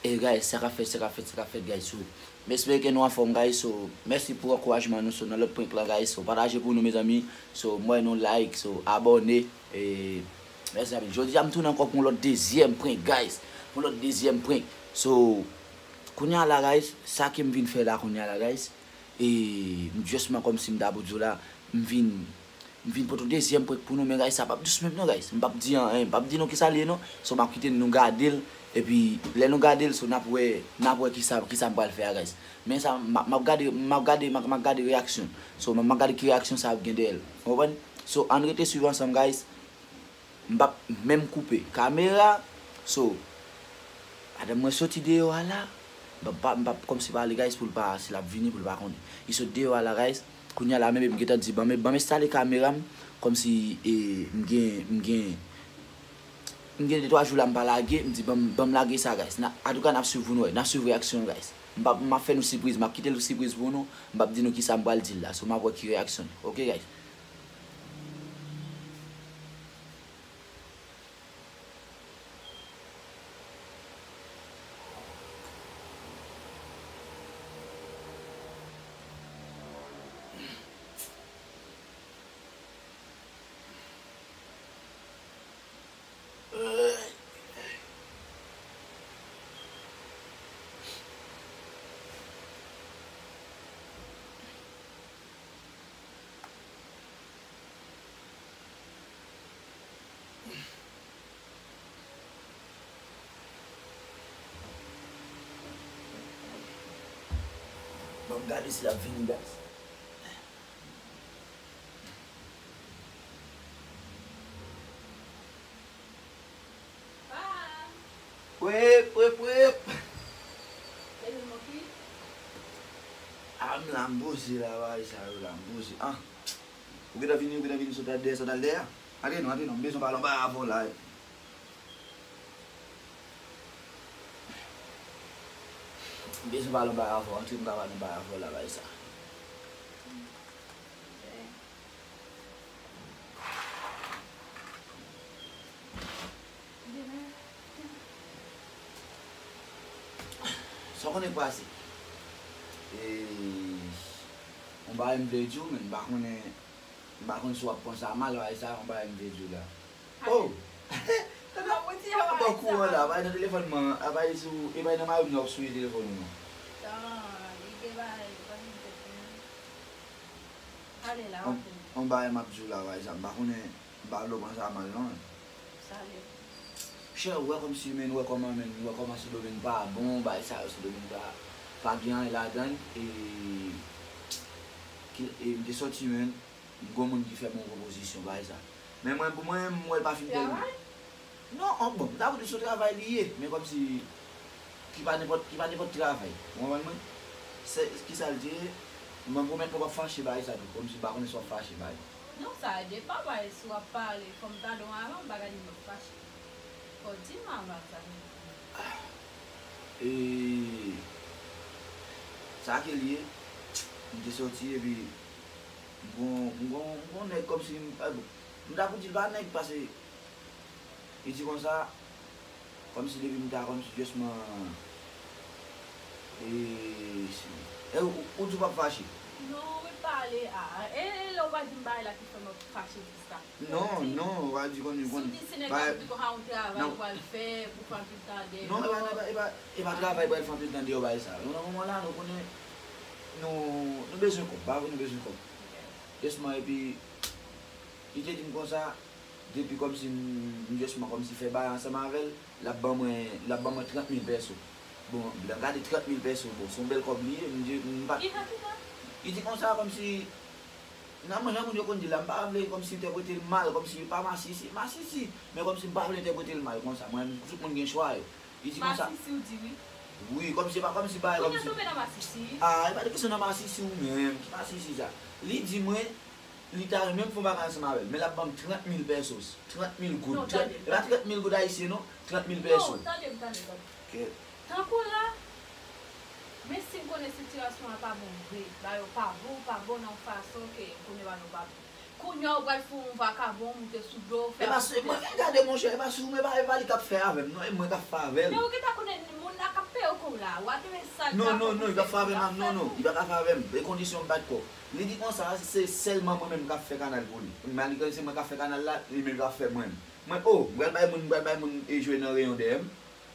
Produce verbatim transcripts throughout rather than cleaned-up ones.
E guys, sa k ap fèt, sa k ap fèt, sa k ap fèt, guys. So, m espere ke nou anfòm, guys. So, mèsi pou ankourajman nou. So, nan lòt prank lan, guys. So, pataje pou nou, mezanmi. So, m wè nou like, so, abòne. E, mèsi anpil. Jodi a, m tounen ankò pou yon lòt dezyèm prank, guys. Yon lòt dezyèm prank. So, kounye a la, guys, sa ke m vin fè la, kounye a la, guys. E, m just man kòmsi m ta pou di w la, m vin M vin pote yon dezyèm prank pou nou, men guys, sa p ap dous menm non, guys. M p ap di anyen, m p ap di nou kisa l ye non. So, m ap kite nou gade l, epi lè nou gade l, so, n ap wè, n ap wè kisa, kisa m pral fè a, guys. Men sa, m ap, m ap gade, m ap gade, m ap, m ap gade reyaksyon. So, m ap, m ap gade ki reyaksyon sa ap gen dèyè l. Ou konprann? So, ann rete swiv ansanm, guys. M p ap menm koupe kamera. So, madanm mwen soti deyò a la. M p ap, m p ap kòmsi pale, guys, pou l pa, si l ap vini, pou l pa konnen. Li sot deyò a la, guys. Kounye a la, men, m gentan di, ban m, ban m enstale kamera m, kòmsi, e, m gen, m gen, m gen de twa jou la, m pa lage, m di, ban m, ban m lage sa, guys. Na, antouka, n ap swiv pou nou wè, n ap swiv reyaksyon l, guys. M p ap, m ap fè nou sipriz, m ap kite l sipriz pou nou, m p ap di nou kisa m pral di l la, so, m ap wè ki reyaksyon l. Oke, guys. Ban m gade si l ap vini, guys. Wep, wep, wep. Ah, m la, m poze la, bagay sa yo la, m poze. Ah. Ou gentan vini, ou gentan vini, sot al dèyè, sot al dèyè. Antre non, antre non, m bezwen pale yon bagay avè w la. M bezwen pale yon bagay avè w, antre m ka pale yon bagay avè w la, bagay sa. Sa w konnen k pase? E, yon bagay m vle di w, men m pa konnen, m pa konn si w ap pran sa mal, bagay sa, yon bagay m vle di w la. Oh! Tande, ou pa okouran la, bagay nan telefòn mwen, a bagay sou, e bagay nan mari m nan w ap souye telefòn ou non. Yon, yon bagay m ap di w la, bagay sa, m pa konnen, m pa vle w pran sa mal non. Chè, ou wè kòmsi, men, ou wè kòman, men, ou wè kòman Sendomeng pa bon, bagay sa yo, Sendomeng pa, pa gen anyen ladan l, e, ki, e, m te sòti, men, m gon moun ki fè m yon pwopozisyon, bagay sa. Men mwen, pou mwen, m wè l pa fin tèlman. Non, an, bon, m ta pou di se yon travay li ye, men kòmsi, ki pa nenpòt, ki pa nenpòt travay. Ou konprann mwen? Se, kisa l te ye? Mwen pwomèt mwen p ap fache bagay sa tou, kòmsi m pa konnen si w ap fache bagay. Non, sa depann, bagay, si w ap pale, fò m tande w avan, m pa ka di m ap fache. Fò w di m avan sa. E, sa ke l ye, m te sòti, epi, m gon, m gon, m gon nèg kòmsi, m, eh, bon, m ta pou di l pa nèg, paske, li di konsa, kòmsi depi m ta kòmsi just man, e, si, e, ou, ou di w p ap fache? Non, ou ret pale a, e, e lè w pa di m bagay la ki fè m ap fache di sa. Non, non, w pa di konn, konn, si w di se nèg la ki di konsa yon travay ou pral fè, pou fè anpil tan dèyè. Non, e pa, e pa, e pa, e pa travay pral fè anpil tan dèyè bagay sa. Nou nan moman la, nou konnen, nou, nou bezwen kòb, pa vre nou bezwen kòb. Just man, epi, li te di m konsa, depi kòmsi m, m just man kòmsi fè bagay ansanm avè l, l ap ban mwen, l ap ban mwen trant mil pèso. Bon, lè m gade trant mil pèso, bon, se yon bèl kòb li ye, m di, m pa. Kijan, kijan? Li di konsa, kòmsi, nan mannyè moun yo konn di la, m pa vle kòmsi entèprete l mal, kòmsi li pa masisi, masisi, men kòmsi m pa vle entèprete l mal konsa. Mwen, tout moun gen chwa yo. Li di konsa. Masisi, ou di wi. Wi, kòmsi, pa kòmsi, pa kòmsi. Kounye a tonbe nan masisi. Ah, e pa de kesyon nan masisi ou menm, ki masisi sa? Li di mwen, li ta renmen m fè yon bagay ansanm avè l, men l ap ban m trant mil pesos. Trant mil goud. Non, tande, tande. E pa trant mil goud ayisyen, non. Trant mil pesos. Non, tande m, tande, tande. Tankou la, men si m konnen sitiyasyon an pa bon vre, bagay yo pa bon, pa bon nan yon fason ke m konnen bagay yo pa bon. Kounye a ou pral fè yon vakabon moute sou do w, fè. E pa sou mwen, gade monchè, e pa sou mwen, e pa, e pa li k ap fè avè m, non, e mwen k ap fè avè l. Men ou gentan konnen moun la k ap peye. Whatever sa l ta fè pou fè, li ap fè pou. Non, non, non, li p ap fè avè m, non, non, li p ap fè avè m. E kondisyon m pa dakò. Li di konsa, se sèlman mwen menm k ap fè kanal pou li. Malgre se mwen k ap fè kanal la, li menm k ap fè mwen. Mwen, oh, m pral bay moun, m pral bay moun e jwe nan reyon dèyè m.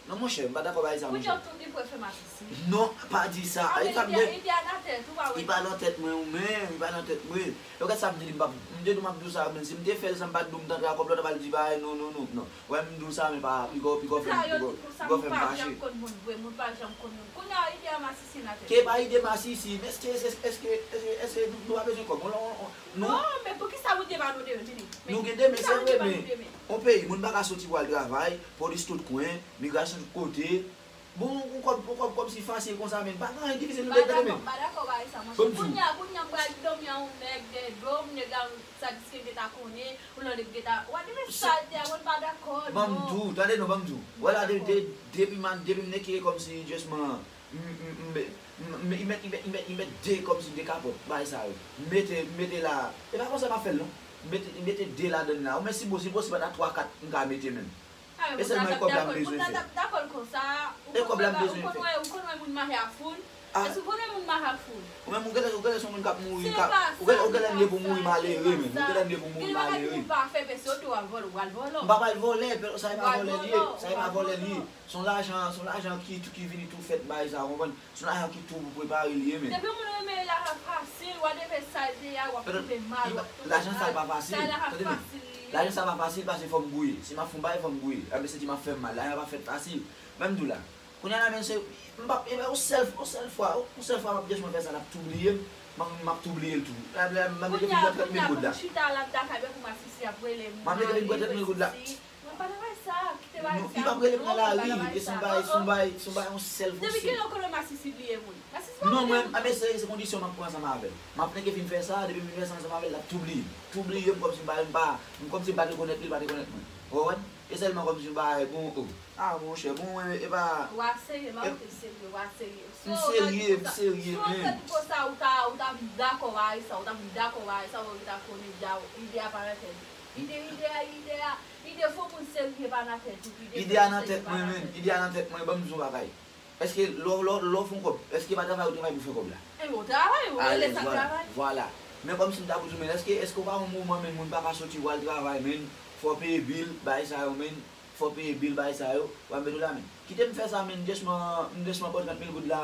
Non, monchè, m pa dakò bagay sa, monchè. Kounye a w tou gen pou w fè masisi. Non, pa di sa. Ay, sa m gen. Ide a nan tèt ou, pa wè. Li pa nan tèt mwen, ou menm, li pa nan tèt mwen. Yo, gad sa m di li, m pa, m te di w m ap di w sa, men si m te fè l san m pa t di w, m t antre a kòb lòt, m al di bagay, non, non, non, non. Wè, m di w sa, men pa, piga w, piga w fè m, piga w, piga w fè m fache. Moun pa janm konn moun vre, moun pa janm konn moun. Kounye a, ide a masisi nan tèt. Ke pa ide masisi, men èske, èske, èske, èske, èske nou, nou pa bezwen kòb? On, on, on, nou. Non, men poukisa ou te pa nou demen, vini? Men nou gen demen, se vre, men on peyi, moun pa ka soti pou al travay, polis tout kwen, migrasyon tout kote. Bon, on kòb, on kòb kòmsi fasil konsa, men pa gen anyen difisil nou te tande, men. M pa dakò, m pa dakò bagay sa, monchè. Kounye a, kounye a, m pral dòmi a on nèg dèyè do m, nèg la, sa diske m te ta konnen, ou lè nèg te ta, whatever sa l te a, mwen m pa dakò, non. Ban m di w, tande non, ban m di w. Wè la, de, de, depi m, depi m neke kòmsi just man, m, m, m, m, m, li mèt, li mèt, li mèt, li mèt de kòmsi de kapòt, bagay sa yo. M mete, m mete la, e pa konsa m ap fè l non. M mete, m mete de ladann la. Ou men si posib, si posib, ata twa, kat, m ka mete menm. E sèlman e kòb la m bezwen fè. E kòb la m bezwen fè. Ou konn wè, ou konn wè moun mache ak foul? Èske ou konn wè moun mache ak foul? Ou menm, ou genlè, ou genlè se yon moun k ap mouri, k ap, ou genlè, ou genlè vle pou mouri malere, menm. Ou genlè vle pou mouri malere. Gen bagay moun pa fè, pèse yo tou al vòlè, ou al vòlè. M pa pral vòlè, sa e pa vòlè li ye. Sa e pa vòlè li ye. Se yon lajan, se yon lajan ki, ki vini tou fèt bay sa, ou konprann? Se yon lajan ki tou pou prepare li ye, menm. Depi yon moun renmen lajan fasil, whatever sa l te ye a, w ap twouve mal, w ap twouve mal. Lajan sa pa fasil. Tande byen. Lajan sa pa fasil, paske fò m gouye. Si m ap fè yon bagay, fò m gouye. Anben se di m ap fè m mal. Lajan pa fèt fasil. Men m di w la. Kounye a la, men se, m p ap, e yon sèl, yon sèl fwa, yon sèl fwa m ap just mwen fè sa, l ap tou bliye m. M, m ap tou bliye l tou. La, la, m ap mete vin pran trant mil goud la. Kounye a, kounye a, pou m chita la, m ta ka bè pou masisi ap rele m. M ap mete vin pran trant mil goud la. Mwen pa nan bagay sa, kite bagay sa. Non, li p ap rele m nan lari, e se yon bagay, se yon bagay, se yon bagay, yon sèl fwa. Depi kilè w konnen masisi bliye moun? Masisi pa bliye moun. Non, mwen, a, men se, se kondisyon m ap pran ansanm avè l. M ap neke fin fè sa, depi m fin fè sa ansanm avè l, l ap tou bliye m. Tou bliye m kòmsi m pa, m pa, m kòmsi m pa t rekonèt li, li pa t rekonèt mwen. Ou konprann? E sèlman kòmsi m pa, bon, oh. Ah, monchè, bon, e, e pa. Wa serye, m ap te serye, wa serye. M serye, m serye, men. Si w te di konsa, ou ta, ou ta vin dakò bagay sa, ou ta vin dakò bagay sa, ou ta konnen deja, ide a pa nan tèt ou. Ide, ide a, ide a, ide fo moun serye pa nan tèt ou. Ide a nan tèt mwen, men. Ide a nan tèt mwen, ban m di w yon bagay. Èske lè w, lè w, lè w fè yon kòb, èske pa travay ou travay pou fè kòb la? E ou travay, ou rele sa travay. Vwala. Men kòmsi m ta pou di w, men èske, èske w pa yon moman, men moun pa ka soti pou al travay, men fò w peye bil, bagay sa yo, men fò w peye bil, bagay sa yo, w ap met ou la, men. Kite m fè sa, men, m just man, m just man pran trant mil goud la,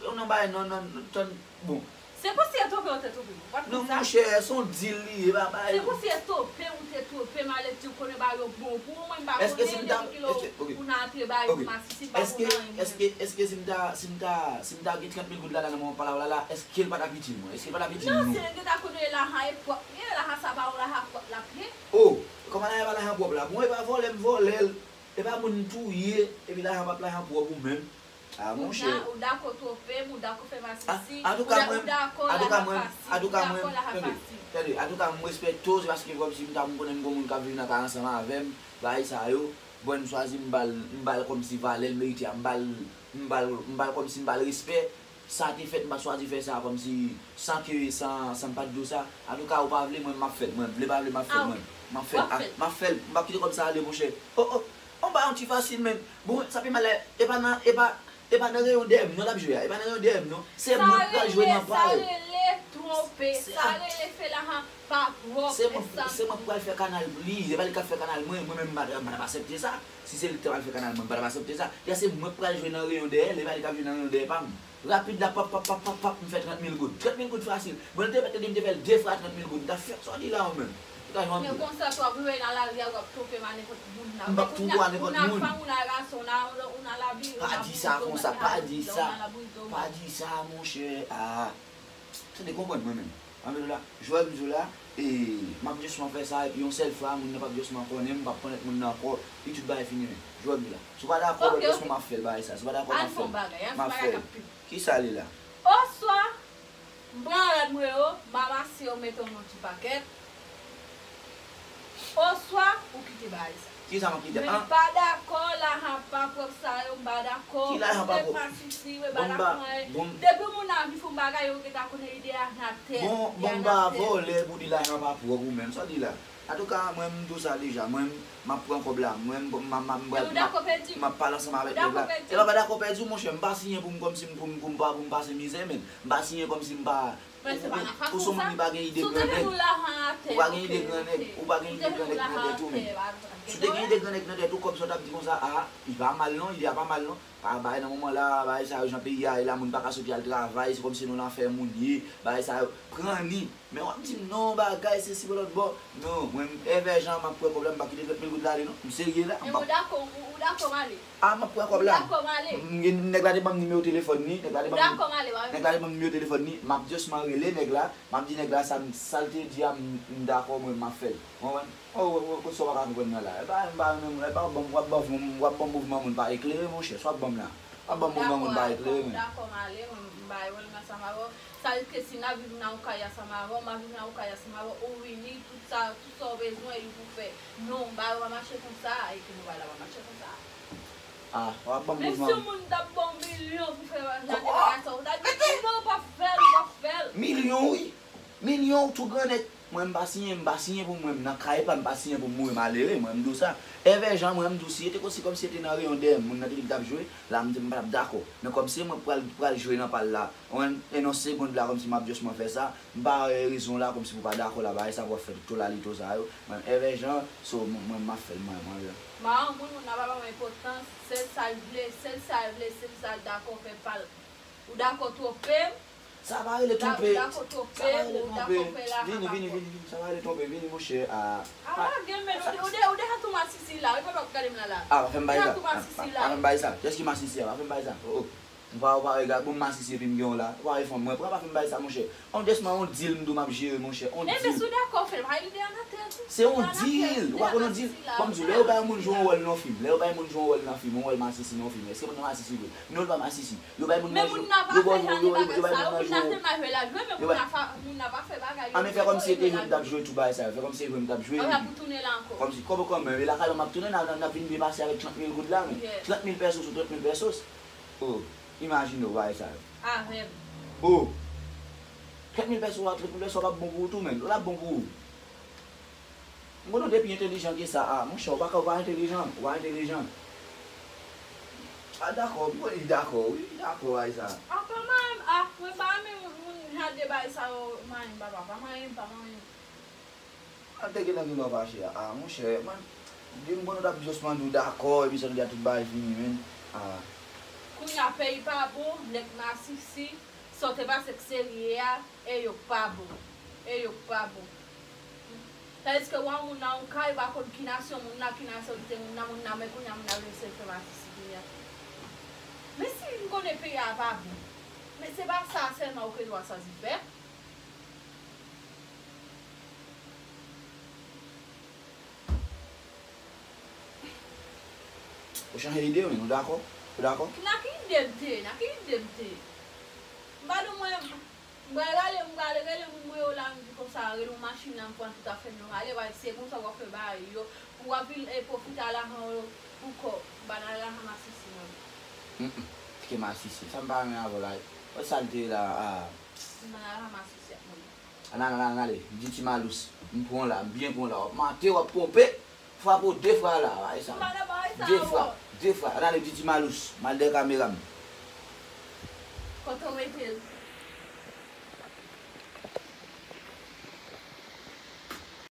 ou nan bagay, nan, nan, nan, tann, bon. Se pou si yo twonpe, ou te twonpe. Non, monchè, se yon deal li ye, pa bagay. Se pou si yo twonpe, ou te twonpe, malè di w konnen bagay yo bon pou ou, mwen m pa konnen, depi kilè ou nan antre bagay pou masisi, m pa konnen anyen. Èske, èske si m ta, si m ta, si m ta gen trant mil goud la, la nan mwen pa la, la, la, èske l pa t ap itil mwen? Èske l pa t ap itil nou? Non, si nèg yo ta konnen lajan e pwòp li ye, lajan sa pa yon lajan pwòp l ap ye. Oh, kòman lajan pa lajan pwòp la? Bon, e pa vòlè m vòlè l, e pa moun m touye, epi lajan p ap lajan pwòp ou menm. Ah, monchè. Ou dakò twonpe m, ou dakò fè masisi, ou dakò lajan fasil, ou dakò lajan fasil. Tande, antouka, m respekte w, se paske kòmsi m ta, m konnen m gon moun k ap viv nan kay ansanm avè m, bagay sa yo, bon, m chwazi m ba l, m ba l kòmsi valè l merite a, m ba l, m ba l, m ba l kòmsi m ba l respè, sa te fèt, m pa t chwazi fè sa kòmsi, san ke, san, san m pa t di w sa, antouka, ou pa vle, mwen, m ap fè l, mwen, vle pa vle, m ap fè l, mwen, m ap fè l, m ap fè l, m p ap kite kòb sa ale, monchè. Oh, oh. On ba yon ti fasil, men. Bon, sa pi mal, e pa nan, e pa, e pa nan reyon dèyè m non l ap jwe a. E pa nan reyon dèyè m non. Se mwen k pral jwe nan pa yo. Sa rele twonpe. Sa rele fè lajan pa pwòp. Se mwen, se mwen k pral fè kanal pou li. E pa li k ap fè kanal mwen. Mwen menm, m pa, m pa t ap aksepte sa. Si se li k te pral fè kanal mwen, m pa t ap aksepte sa. Ya se mwen k pral jwe nan reyon dèyè l. E pa li k ap jwe nan reyon dèyè pa m. Rapid la, pap, pap, pap, pap, pap, m fè trant mil goud. Trant mil goud fasil. Bon, l te mèt te di m te fè l de fwa trant mil goud. M ta fè sa w di la, ou menm. Ou ta jwenn. Men konsa tou, w ap rive nan lari a, w ap twonpe m a nenpòt moun la. M p ap twonpe w a nenpòt moun. Ou nan fanm, ou nan gason, ou nan, ou nan labirin, ou nan bouzo, ou nan labirin, ou nan labirin. Pa di sa, monchè. Ah. Tande, konprann mwen menm. Anben la, jwè m di w la, e, m ap just man fè sa, epi yon sèl fwa, moun nan p ap just man konnen m, m p ap konèt moun nan ankò, epi tout bagay fini, men. Jwè m di w la. Si w pa dakò, lòt fwa m ap fè l bagay sa. Si w pa dakò, m ap fè l. M ap fè l. An fè bagay, an fè bagay k ap pip. Kisa li la? Oswa, m pran rad mwen yo, m ranmase yo, m mete yo nan yon ti pakèt. Oswa, ou kite bagay sa. Kisa m ap kite? Men m pa dakò, lajan pa pwòp sa yo, m pa dakò. Ki lajan pa pwòp? Ou pa sisi, ou pa dakò anyen. Depi moun nan vin fè yon bagay, ou gentan konnen ide a nan tèt. Bon, bon, m pa vòlè pou di lajan pa pwòp ou menm. Sa w di la? Antouka, mwen, m di w sa deja. Mwen, M ap pran kòb la. Mwen, m, m, m, m, m, m ap pale ansanm avèk nèg la. E pa pa dakò pèdi w, monchè. M pa siyen pou m kòmsi m, pou m, pou m pa, pou m pase mizè, men. M pa siyen kòmsi m pa. Ou se moun ki pa gen ide gran nèg. Ou pa gen ide gran nèg, ou pa gen ide gran nèg nan tèt ou, men. Si w te gen ide gran nèg nan tèt ou, kòb sa w t ap di konsa, a, li pa mal non, ide a pa mal non. A, bagay nan moman la, bagay sa yo, jan peyi a ye la, moun pa ka soti al travay, se kòmsi nou nan fè moun ye, bagay sa yo, pran ni. Men w ap di m non, bagay, se si pou lòt bò. Non, mwen, Èvè Jan, m ap pran pwoblèm, m pa kite trant mil goud la ale non. M serye la. Men ou dakò, ou, ou dakò m ale? A, m ap pran kòb la. Ou dakò m ale? M gen, nèg la te ban m nimewo telefòn ni, nèg la te ban m, nèg la te ban m nimewo telefòn ni, m ap just man rele nèg la, m ap di nèg la sa m, sa l te di a, m, m dakò, mwen, m ap fè l. Ou konprann? Oh, oh, oh, sa w pa ka konprann nan la. E pa, e pa menm, e pa w ap ban m, w ap ban m, w ap ban m mouvman moun pa eklere, monchè. Sa w ap ban m la. W ap ban m mouvman moun pa eklere, men. Dakò, m ale, mwen, m bay wòl ansanm avè w. Sa vle di ke si n ap viv nan yon kay ansanm avè w, m ap viv nan yon kay ansanm avè w, ou vini, tout sa, tout sa w bezwen, li pou fè. Non, bagay yo pa mache konsa, e ke nou bagay la pa mache konsa. Ah, w ap ban m mouvman. Men si yon moun t ap ban w milyon pou fè jan de bagay sa, ou ta di, non, w p ap fè l, w p ap fè l. Milyon, wi. Milyon, tou grannèt. Mwen, m pa siyen, m pa siyen pou mwen, m nan kay pa m, m pa siyen pou m mouri malere, mwen, m di w sa. Èvè Jan, mwen, m di w, si e te konsi kòmsi e te nan reyon dèyè m, moun nan te di l t ap jwe, la, m di m pa t ap dakò. Men kòmsi mwen pral, pral jwe nan pa l la, mwen, e nan segond la, kòmsi m ap just mwen fè sa, m pa wè rezon la, kòmsi pou pa dakò la, bagay sa pou ap fè tout tolalito sa yo. Mwen, Èvè Jan, so, mwen, mwen, m ap fè l, mwen, mwen, mwen. Ba yon moun, moun nan pa ba mwen enpòtans, sèl sa l vle, sèl sa l vle, sèl sa l dakò fè pa l. Ou dakò twonpe m? Sa pa rele twonpe. Ou dakò twonpe m, ou dakò fè la. Vini, vini, vini, vini. Sa pa rele twonpe, vini, monchè. Ah. Ah, lage m, men ou de-, ou de-, ou deja tou masisi la. Ou pa gade m la, la. Ah, pa fè m bagay sa. Ou deja tou masisi la. Pa fè m bagay sa. Kiyès ki masisi a? Pa fè m bagay sa. Oh, oh. Ou pa, ou pa regarde, bon, m masisi epi m gen w la. Ou pa wè fanm mwen pran, pa fè m bagay sa, monchè. On just man, on deal m di w m ap jere, monchè. On deal. Ebyen, si w dakò fè l, pa ide a nan tèt ou. Se on deal. Ou pa konn on deal. Ban m di w, lè yo bay yon moun jwe yon wòl nan yon fim, lè yo bay moun jwe yon wòl nan fim, yon wòl masisi nan yon fim, èske moun nan masisi vre? Non, l pa masisi. Yo bay moun nan jwe, yo bay moun nan jwe, yo bay moun nan jwe. Moun nan pa fè bagay sa, ou vin la, se mal jwe la jwe, men moun nan pa, moun nan pa fè bagay yo. An, men fè kòmsi se te jwe m t ap jwe tou bagay sa yo, fè kòmsi se jwe m t ap jwe, epi kòmsi, kòman, kòman, e lakay mwen m ap tounen, n a, n a, n a vin byen pase avèk trant mil goud la, men trant mil pesos ou trant mil pesos. Oh, imajine w bagay sa yo. Avè m. Oh, trant mil pesos a, trant mil pesos p ap bon pou ou tou, men, l ap bon pou ou. M konnen w te pi entelijan ke sa. Ah, monchè, ou pa ka, ou pa entelijan, ou pa entelijan. Ah, dakò, m konnen li dakò, wi, li dakò, bagay sa. Ah, pa manyen m, ah, mwen pa renmen moun, moun jan de bagay sa yo, manyen m, papa, pa manyen m, pa manyen m. Al te gentan gen lè w fache a. Ah, monchè, mwen, di m konnen w t ap just mande w dakò, epi sa w di a tout bagay fini, men. Ah. Kounye a peyi pa bon, nèg masisi, sa w te panse k serye a, e yo k pa bon. E yo k pa bon. Tandis ke w a moun nan yon kay, ou pa konn ki nasyon moun nan, ki nasyonalite moun nan, moun nan, men kounye a moun nan vle se fè masisi kounye a. Men si m konnen peyi a pa bon, men se pa sa sèlman ou gen dwa sòti fè. Ou chanje ide, wi, nou dakò? Ou dakò? Nan ki ide m te ye? Nan ki ide m te ye? M pa di w mwen, m pral rale, m pral rele moun mwen yo la, m di konsa, rele yon machin la, m pran tout afè m yo, m ale, paske se konsa w ap fè bagay yo, pou w ap vin, e, pwofite a lajan yo pou kò w, m pa nan lajan masisi mwen. Mm, mm. Tike masisi, sa m pa renmen avè w la. Wè sa l te ye la, a. M pa nan lajan masisi ak mwen. Ann ale, ann ale, ann ale. Di Ti Malous. M pran w la, m byen pran w la. W ap mate, w ap twonpe. Frape w de fwa la, bagay sa. De fwa, de fwa. Ann ale, di Ti Malous. M al dèyè kamera m. Kote w mete l?